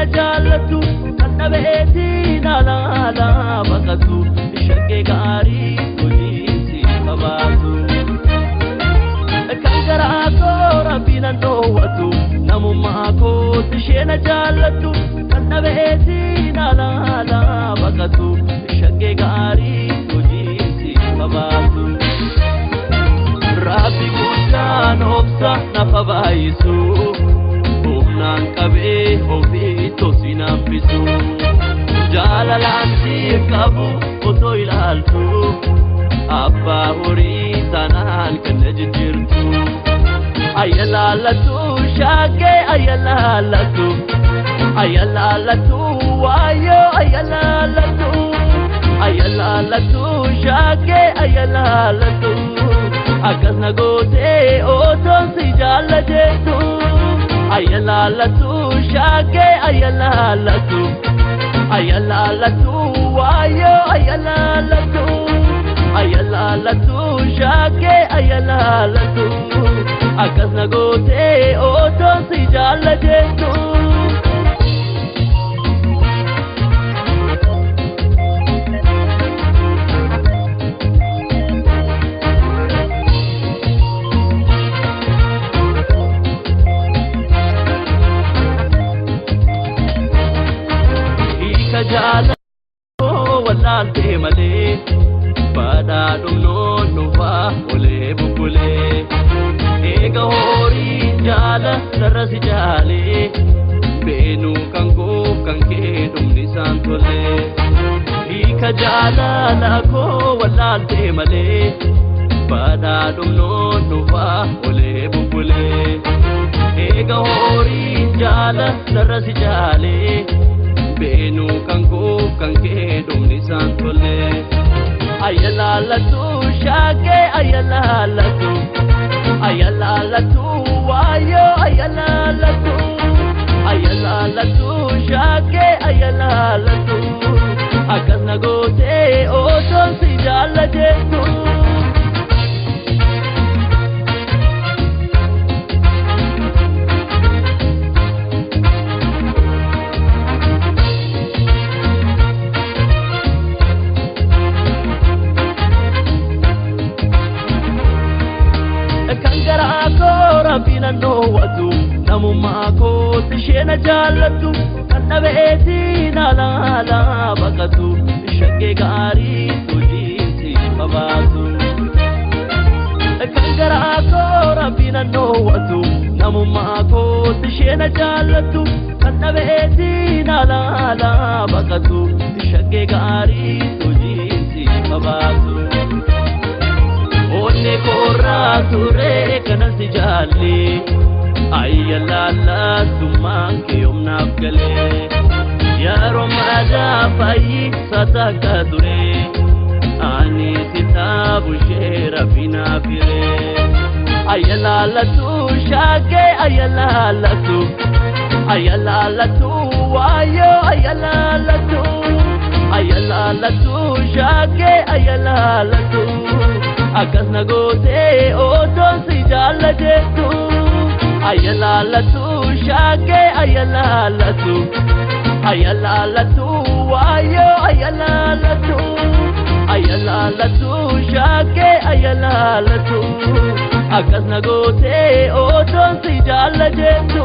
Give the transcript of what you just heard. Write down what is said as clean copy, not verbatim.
na jaallattu kan dhabeetiin alaalaa baqatu shaggee gaarii hojii si qabaatu. Kan garaa koo rabbiin nan dhoowwatu namummaa kootti ishee na jaallattu kan dhabeetiin alaalaa baqatu shaggee gaarii hojii si qabaatu. Rabbi guddaan obsa nafa baay'isu humnaan qabee ofii tosi naffisu jaalalaan siif qabu osoo ilaaltu abbaa horii tanaan kan na jijjiirtu. Ayyalaallattu shaggee ayyalaallattu ayyalaallattu waayyoo ayyalaallattu ayyalaallattu shaggee ayyalaallattu akkas na gootee otoon si jaallateetu. Ayyalaallattu shaggee ayyalaallattu ayyalaallattu waayyoo ayyalaallattu ayyalaallattu shaggee ayyalaallattu akkas na gootee otoon si jaallateetu. Hiika jaalaloo wallaaltee malee badhaadhumnoon dhufaa olee bubbulee eega horii jaala narra si jaalee beenuu kan koo kan kee dhumni isaan tolee. Hiika jaalala koo wallaaltee malee badhaadhumnoon dhufaa olee bubbulee eega horii jaala narra si jaalee beenuu kan koo kan kee dhumni isaan tolee. Ayyalaallattu shaggee ayyalaallattu ayyalaallattu waayyoo ayyalaallattu ayyalaallattu shaggee ayyalaallattu akkas na gootee otoon si jaallateetu. Kan garaa koo rabbiin nan dhoowwatu namummaa kootti ishee na jaallattu kan dhabeetiin alaalaa baqatu shaggee gaarii hojii si qabaatu. Kan garaa koo rabbiin nan dhoowwatu namummaa kootti ishee na jaallattu kan dhabeetiin alaalaa baqatu shaggee gaarii hojii si qabaatu. Onnee koorraa turee kanan si jaalle ayyalaallattummaan kee humnaaf galee yeroo maadaa fayyisaa takka ture ani si taabu ishee rabbi naaf hiree. Ayyalaallattu shaggee ayyalaallattu ayyalaallattu waayyoo ayyalaallattu ayyalaallattu shaggee ayyalaallattu akkas na gootee otoon si jaallateetu. Ayyalaallattu shaggee ayyalaallattu ayyalaallattu waayyoo ayyalaallattu ayyalaallattu shaggee ayyalaallattu akkas na gootee otoon si jaallateetu.